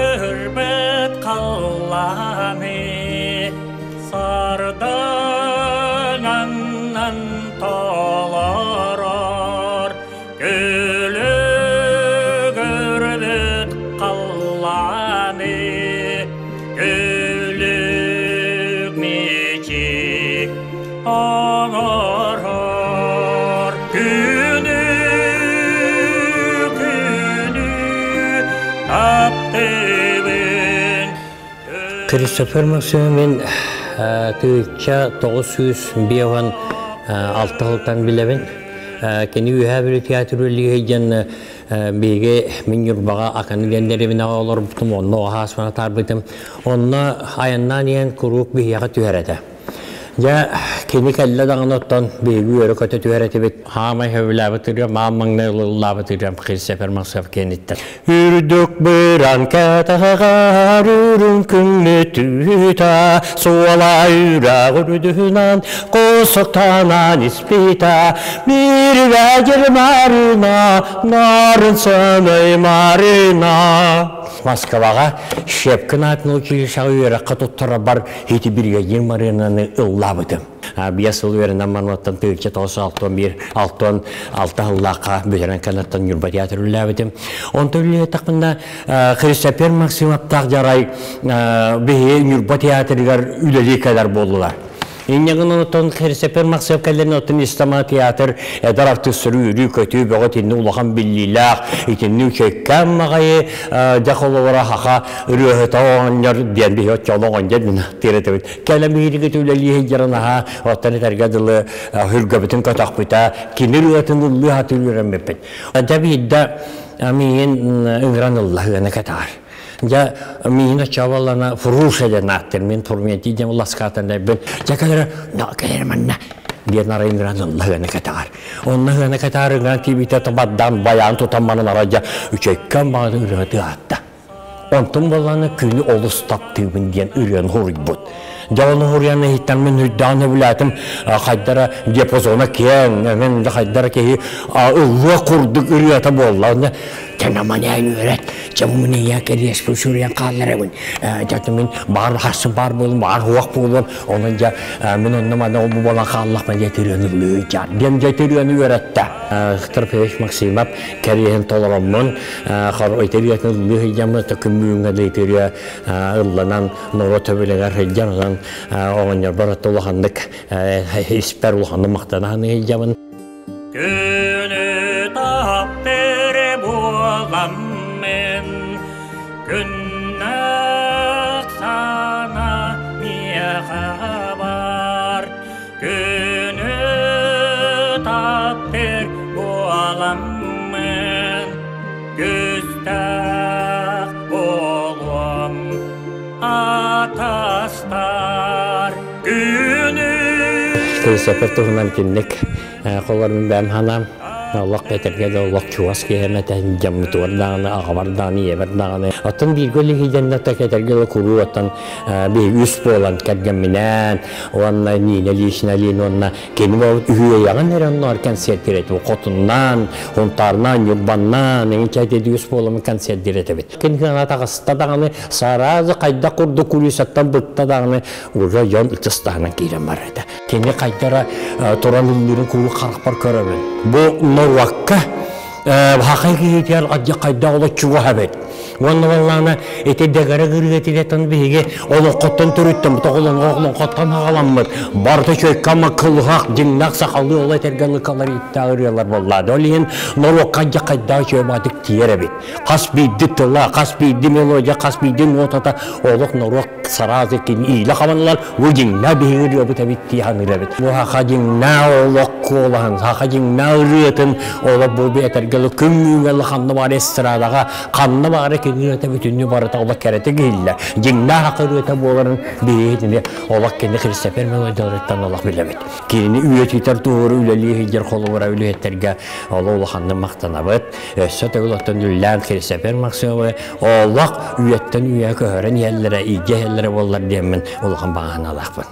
Саппаҕырбыт халлааны сардаҥаннан толорор, күлүгүрбүт халлааны күлүк мичик оҥорор. Күнү, күнү таптыыбын. Кристофер Максимов мин тыыча 956 сылтан билэбин. Кини Үөһээ Бүлүү театр үлэлиир диэн биһиги мин Ньурбаҕа Аканы диэн дэриэбинэҕэ олорбутум, онно аһаасмана таарбытым. Онно айаннаан иһэн куруук биһиэхэ түһэр этэ. Дьэ, кини кэллэ даҕаны оттон биһиги үөрэ-көтө түһэр этибит. Хаамай сөбүлээбит ырыам, аан маҥнай ыллаабыт ырыам Христофер Максимов киэниттэн. Үрдүк быран кэтэҕэр үрүҥ күммүт суола үрэҕ үрдүнэн косоктанан испитэ мирвэдир марина нарын сыный марина Москваҕа Щепкин аатын училищеҕа үөрэххэ туттарарбар ити биригэдьиир Маринаны ыллаабытым. Биэс сыл үөрэнэн манныттан тыһыынча тоҕус алтан биир алтан алта сыллаахха бүтэрэн кэнниттэн Ньурба театр үлэлээбитим. Онтон үлэлээтэхпинэ Христофер Максимовтаах дьарай биһиги Ньурба театрыгар үлэлии кэлэр буоллулар. Инньэ гынан оттон Христофер Максимов кэллэрин оттон Истама театр эдэр артыыстары үөрүү-көтүү бөҕө итинни улахан биллиилээх, итинни үчэккээн маҕайы дьэ холобура хаха ырыаһыта оҕонньор диэн биһи оччоҕо оҕонньор диэн тиэрэтэбит. Кэлэн биһиги үлэлии сылдьарын аһа оттон этэргэ дылы хүргэбитин көтөхпүтэ, кини ырыатын ыллыы сатыы үөрэммиппит. Дьэ биирдэ миигин ыҥыран ылла ыана кэтээр. Дьэ миигин оччоҕо буоллаҕына Фруша диэн ааттыыр, мин Фрументий диэн ласкаатан бин дьэ кэлэрэ кэлэрэ манна диэн арай ыҥыран ылла ыана кэтэҕэр. Онно ыана кэтээр ыҥыран тиийбитэ табардаан байаан тутан манан арай дьэ үчэйкэм баҕаны ырыаты аатта. Онтон буоллаҕына күнү олус таптыыбын диэн ырыаны хоруйбут. Дьэ ону хоруйан иһиттэн мин үрдээн сөбүлээтим хайдара диапазона киэҥ, мен хайдара киһи ыллыа курдук ырыата буолла. Онно Тэнаманээн үөрэт, дьэ муну ийэ кэриэспин суруйан хаалларабын. Дьэ мин баар харсын баар буолум, баар уох буолуом. Онон дьэ мин онно манна ол буолан хааллахпына дьэ ырыаны ыллыыр диэн дьэ ырыаны үөрэттэ. Трофеевич Максимов кэриэһин толороммун итириэтин ыллыы сылдьаммын күммүүҥҥэ да итириэ ылланан норуот төбүлэгэр сылдьан онон оҕонньорбор улаханнык испэр улаханнык махтана сылдьабын. Күнү таптыр буоламмын күннэх сана миэхэ бар Күнү таптыр буоламмын күстээх буолуом атастар күнү Кырысапыр туһунан кинник холор мин бэйэм ханаам олох этэргэ да олох чугас киһим этэ дьаммытыгар даҕаны аҕабар даҕаны ийэбэр даҕаны оттон бииргэ үлэһиидэннэ так этэргэ да куруу оттон биһиги үс буолан кэргэмминээн уонна Нина Ильиничналиин уонна кини буолбут үһүөйэҕин эрэ онноор концерт этибит хотуннаан Хунтаарнаан Ньурбаннаан эҥин чэйдиэди үс буоламмыт концерт этибит кини кыана таҕыста даҕаны саразы хайдах курдук кулисаттан быкта даҕаны уже дьон ытыстаһынан киирэн барар этэ Кини хайдара туран ыллыырын куруук харахпар көрөбүн. Бу норуокка хахай киһитигэр хайдах оло чугаһа эбит. Уонна буоллаҕына ити дэгэрэ ырыатыгаттан биһиги олоххоттон төрүттэн олоҥхоттон хаҕаламмыт барыта чөккө кылыһах дьиҥнэх сахалыы ол этэргэ лыкалар ииттээх ырыалар буоллаады. Ол иһин норуокка хайдах үчүгэй тиийэр эбит. Хас биирди тыла, хас биирди мелодия, хас биирди нотата олох норуот сараазы кини иилэ хабанылар бу дьиҥнээх биһиги ырыабыт эбит дии саныыр эбит. Бу саха дьиҥнээх олох куолаһын, саха дьиҥнээх ырыатын олох бу этэргэ күн үүнэл ханна баар эстрадаҕа, ханна баара кини Кини ырыата бүтүннүү барыта олох кэрэтик иһиллэр. Дьиҥнээх ака ырыата буоларын биһиги олох кини Христофер мелодияларыттан олох билэбит. Кинини үйэтитэр туһугар үлэлии сылдьар холобура үлэһиттэргэ олох улаханнык махтанабыт. Өссө төгүл оттон үллээн Христофер Максимовы олох үйэттэн үйэ көһөрөн иһэллэрэ, илдьэ иһэллэрэ буоллар диэммин улахан баҕаналаахпын.